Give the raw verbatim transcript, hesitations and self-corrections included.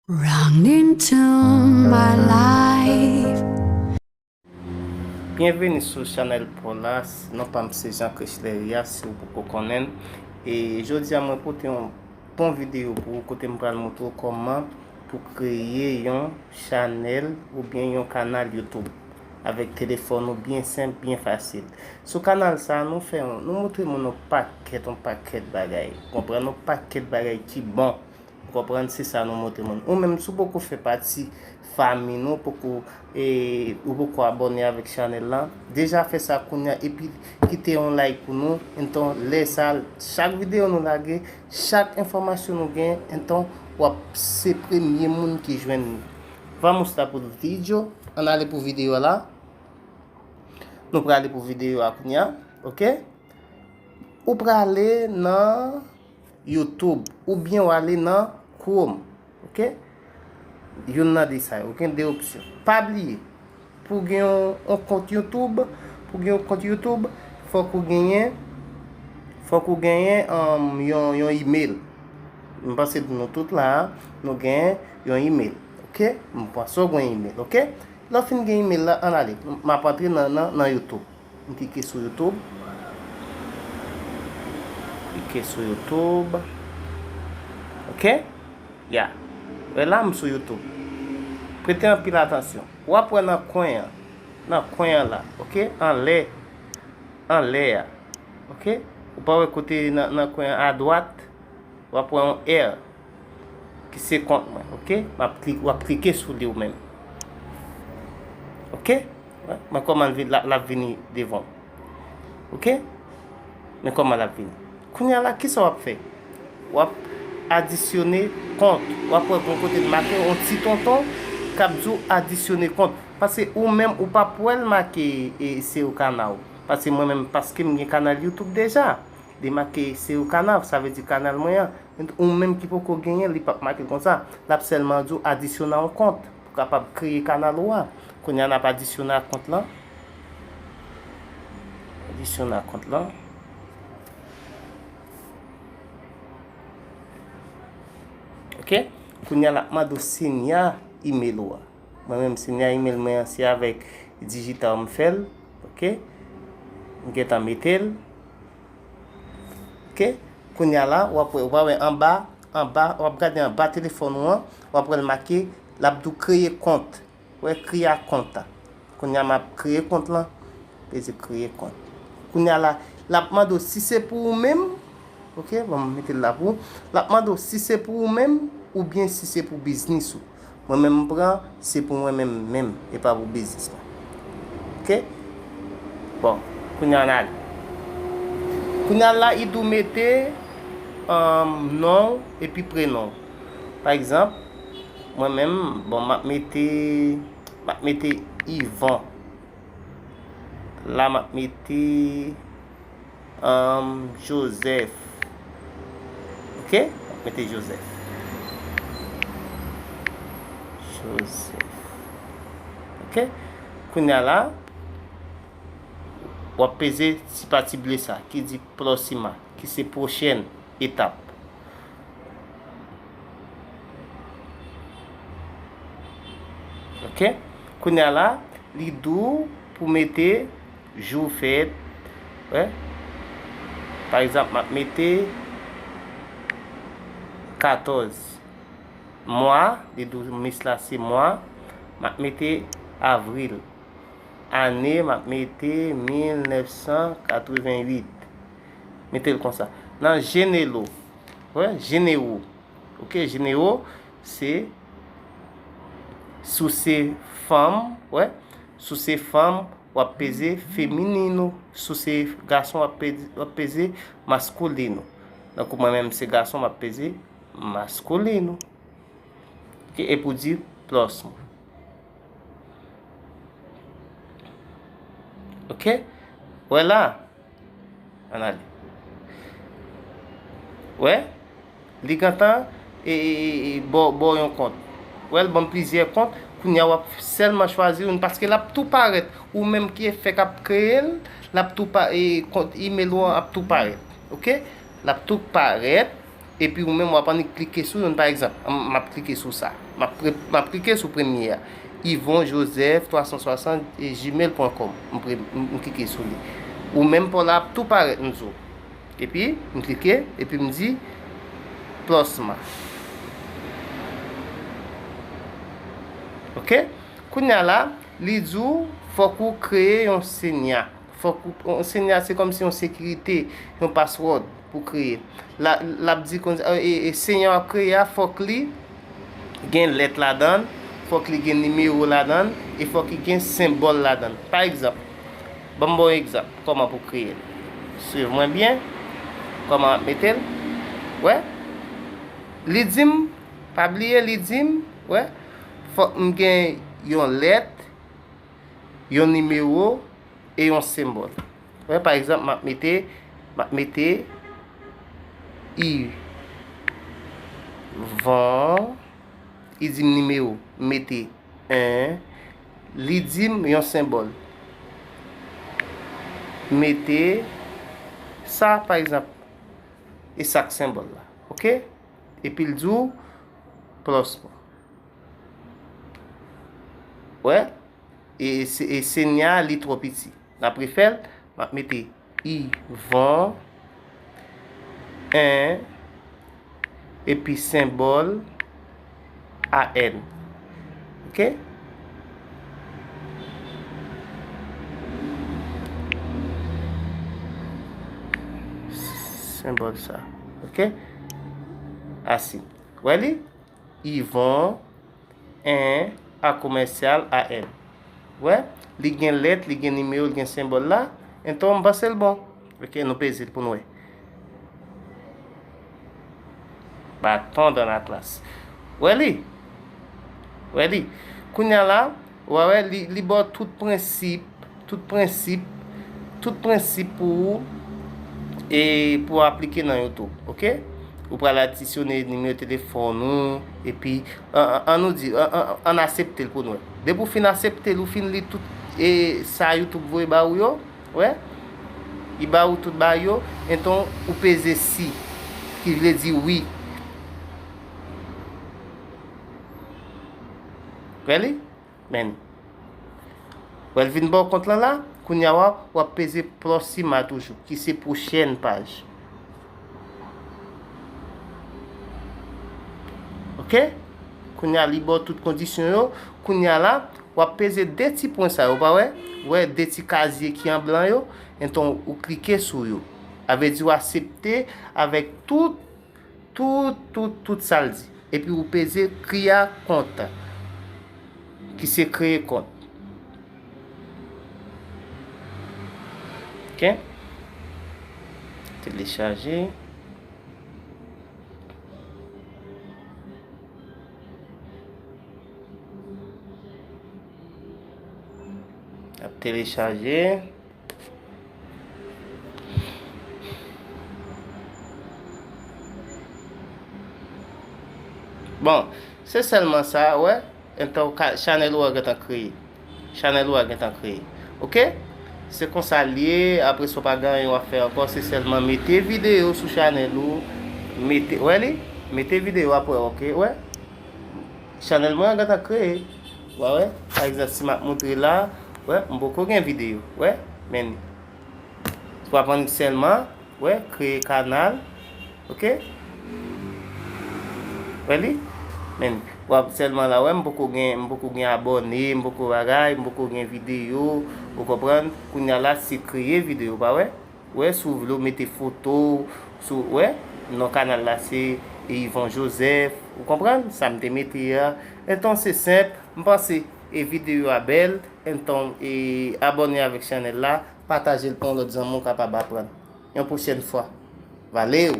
Wrong into my life. Byenveni sou chanèl pa w la. Non pa m se Jean Christ Leria, si w poko konnen m. E jodi a mwen pote yon bon videyo pou ou kote m pral montre w kòman pou kreye yon chanèl oubyen yon kanal YouTube avèk telefòn ou, byen senp, byen fasil. Sou kanal sa a, nou fè yon, nou montre moun yon pakèt, yon pakèt bagay. Konprann, yon pakèt bagay ki bon. Ou konprann, se sa nou montre moun. Ou menm, si w poko fè pati fanmi nou, poko, e, ou poko abòne avèk chanèl la, deja fè sa kounye a epi kite yon like pou nou. Enton, lè sa, chak videyo nou lage, chak enfòmasyon nou gen, enton, w ap se premye moun ki jwenn li. Vamos lá pro vídeo. Ann ale pou videyo a la. Nou prale pou videyo a kounye a, oke? Ou prale nan YouTube oubyen w ale nan Chrome, oke? Youn nan de sa yo, ou gen de opsyon. Pa bliye, pou w gen yon, yon kont YouTube, pou w gen yon kont YouTube, fòk ou genyen, fòk ou genyen, um, yon, yon email. M panse nou tout la, nou gen yon email, oke? M panse w gen yon email, oke? Lè w fin gen email la, ann ale. M ap antre nan, nan, nan YouTube. M klike sou YouTube. Klike sou YouTube. Oke? Ya. Wè la, m sou YouTube. Prete anpil atansyon. W ap wè nan kwen an. Nan kwen an la. Oke? Anlè. Anlè a. Oke? Ou pa wè kote nan, nan kwen an adwat? W ap wè yon R ki se kont mwen, oke? M ap kli-, w ap klike sou li ou menm. Oke? Wè, men kòman l vin, l ap, l ap vini devan w. Oke? Men kòman l ap vini. Kounye a la, kisa w ap fè? W ap adisyone kont. W ap wè gon kote l make yon ti tonton k ap di w adisyone kont. Paske ou menm, ou p ap wè l make, e, se yon kanal. Paske mwen menm, paske m gen kanal YouTube deja. Li make se yon kanal, sa vle di kanal mwen an. Ou menm ki poko genyen, li p ap make l konsa. L ap sèlman di w adisyone a yon kont pou w kapab kreye kanal ou a. Kounye a n ap adisyone a kont lan. Adisyone a kont lan. Oke? Kounye a l ap mande w sinya email ou a. Mwen menm sinya email mwen an se avèk Digital m fè l. Oke? M gentan mete l. Oke? Kounye a la, w ap wè, w ap wè anba, anba, w ap gade anba telefòn ou an, w ap wè l make, l ap di w kreye kont. Wè, kreye kont la. Kounye a m ap kreye kont lan. Peze kreye kont. Kounye a la, l ap mande w si se pou ou menm. Oke, ban m mete l la pou ou. L ap mande w si se pou ou menm oubyen si se pou biznis ou. Mwen menm m pran, se pou mwen menm menm, e pa pou biznis mwen. Oke? Bon, kounye a n ale. Kounye a la, li di w mete, um, non w epi prenon w. Pa egzanp, mwen menm, bon, m ap mete, m ap mete Yvan. La, m ap mete, um, Joseph. Oke? M ap mete Joseph. Joseph. Oke? Kounye a la, w ap peze ti pati ble sa ki di próxima, ki se pwochèn etap. Oke? Kounye a la, li di w pou mete jou fèt. Wè. Pa egzanp, m ap mete katòz. Mwa, li di w mes la se mwa. M ap mete avril. Ane, m ap mete mil nèf san katrevenn uit. Mete l konsa. Nan jenero, wè, jenero. Oke, jenero, se, si w se fanm, wè, si w se fanm, w ap peze feminino. Si w se gason, w ap peze, w ap peze masculino. Tankou mwen menm se gason, m ap peze masculino. Oke, epi w di próximo. Oke? Wè la. Ann ale. Wè? Li gentan, e, e, e, e, ba w, ba w yon kont. Wè, l ban m plizyè kont. Kounye a, w ap sèlman chwazi youn, paske l ap tou parèt. Ou menm ki fèk ap kreye l, l ap tou pa-, e, kont email ou an ap tou parèt. Oke? L ap tou parèt. epi ou menm w ap annik klike sou youn, pa egzanp, m, m ap klike sou sa. M ap pre-, m ap klike sou premye a. Yvon Joseph twa san swasant gmail pwen kòm. M pre-, m, m klike sou li. Ou menm pa w la ap tou parèt, m di w. Epi, m klike, epi m di, plasma. Ok? Kounye a la, li di w, fòk ou kreye yon senya. Fòk ou, yon senya, se kòmsi yon sekirite, yon password pou kreye. La, l ap di konsa, e, e, senya w ap kreye a, fòk li gen lèt ladan l, fòk li gen nimewo ladan l, e fòk li gen senbòl ladan l. Pa egzanp, ban m ba w egzanp, kòman pou kreye l. Swiv mwen byen, kòman m ap mete l. Wè? Li di m, pa bliye, li di m, wè, fòk m gen yon lèt, yon nimewo e yon senbòl. Wè, pa egzanp, m ap mete, m ap mete Yvon, li di m nimewo, m mete en, li di m yon senbòl. M mete sa, pa egzanp, e sa k senbòl la, ok? Epi l di w, plasma. Wè? E, e, e senya a, li twò piti. N ap refè l. M ap mete Yvon, en, epi senbòl A N. Ok? Senbòl sa. Ok? Asin. Wè li? Yvon, en, a komèsyal, A N. Wè, li gen lèt, li gen nimewo, li gen senbòl la. Enton, m panse l bon. Ok, nou peze l pou n wè. Baton dan la klas. Wè li? Wè li? Kounye a la, w a wè, li, li ba w tout prensip, tout prensip, tout prensip pou ou, e pou w aplike nan YouTube, ok? Ou pral adisyone nimewo telefòn ou, epi, an, an, an nou di, an, an, an aksepte l pou n wè. Depi w fin aksepte l, ou fin li tout, e, sa YouTube voye ba ou yo, wè? Li ba ou tout bagay yo, enton ou peze si, ki vle di wi. Wè li? Men. Wè l vin ba w kont lan la, kounye a w a, w ap peze plasma toujou, ki se pwochèn paj. Ok? Kounye a li ba w tout kondisyon yo, kounye a la, w ap peze de ti pwen sa yo, pa wè? Wè de ti kazye ki an blan yo, enton ou klike sou yo. A vle di w aksepte avèk tout tout, tout, tout sa l di. Epi ou peze kria kont, ki se kreye kont. Ok? Telechaje. Ap telechaje. Bon, se sèlman sa, wè. Enton, chanèl ou a gentan kreye. Chanèl ou a gentan kreye. Ok? Se konsa l ye, apre sa w pa gen anyen w ap fè ankò, se sèlman mete videyo sou chanèl ou, mete, wè li? Mete videyo apre, ok, wè? Chanèl mwen an gentan kreye. W a wè? Pa egzanp, si m ap montre la, wè, m poko gen videyo. Wè? Men li. W ap annik sèlman, wè, kreye kanal. Ok? Wè li? Men li. W ap sèlman la, wè, m poko gen, m poko gen abòne, m poko bagay, m poko gen videyo. Ou konprann? Kounye a la, se kreye videyo, pa wè? Wè, si w vle w mete foto, si w, wè, non kanal la se Yvon Joseph, ou konprann sa m te mete a. Enton, se senp, m panse e videyo a bèl, enton, e abòne avèk chanèl la, pataje l pou yon lòt zanmi w kapab aprann. Yon pwochèn fwa. Valeu!